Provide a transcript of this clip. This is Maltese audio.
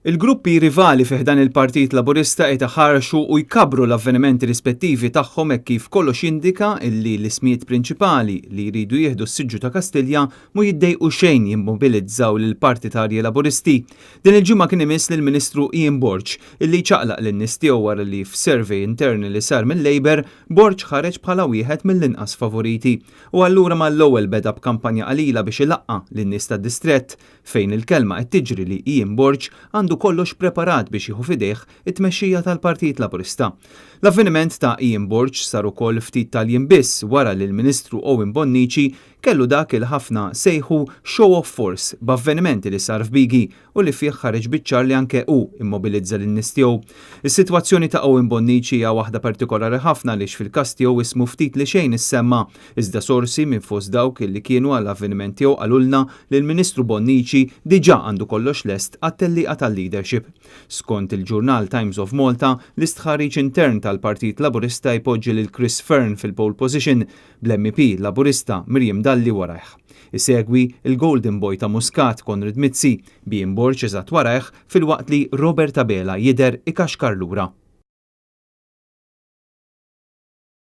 Il-gruppi rivali fi ħdan il-Partit Laburista qed iħarxu u jkabbru l-avvenimenti rispettivi tagħhom hekk kif kollox jindika illi l-ismijiet prinċipali li jridu jieħdu s-siġġu ta' Kastilja mhu jiddejqu xejn jimmobilizzaw lill-partitarji Laburisti. Din il-ġimgħa kien imiss lill-Ministru Ian Borg illi jċaqlaq lin-nies tiegħu wara li f'survey intern li sar mil-Labour, Borg ħareġ bħala wieħed mill-inqas favoriti. U allura mal-ewwel beda b'kampanja qalila biex ilaqqa' lin-nies tad-distrett, fejn il-kelma qed tiġri li Ian Borg għandu kollox preparat biex jieħu f'idejh it-tmexxija tal-Partit Laburista. L-avveniment ta' Ian Borg sar ukoll ftit tal-jiem biss wara li l-Ministru Owen Bonnici kellu dak il ħafna sejħu show of force b'avveniment li sar f'Bigi u li fih ħareġ biċ-ċar li anke hu immobilizza lin-nies tiegħu. Is-sitwazzjoni ta' Owen Bonnici hija waħda partikolari ħafna għaliex fil-każ tiegħu ismu ftit li xejn issemma, iżda sorsi minn fost dawk li kienu għall-avveniment tiegħu qalulna li l-Ministru Bonnici diġà għandu kollox lest għat-tellieqa tal-leadership. Skont il-ġurnal Times of Malta, l-istħarriġ intern tal-Partit Laburista jpoġġi lil Chris Fearne fil-pole position, bl-MEP Laburista Miriam Dalli warajh. Isegwi l-golden boy ta' Muscat, Konrad Mizzi, b'Ian Borg eżatt warajh filwaqt li Robert Abela jidher ikaxkar lura.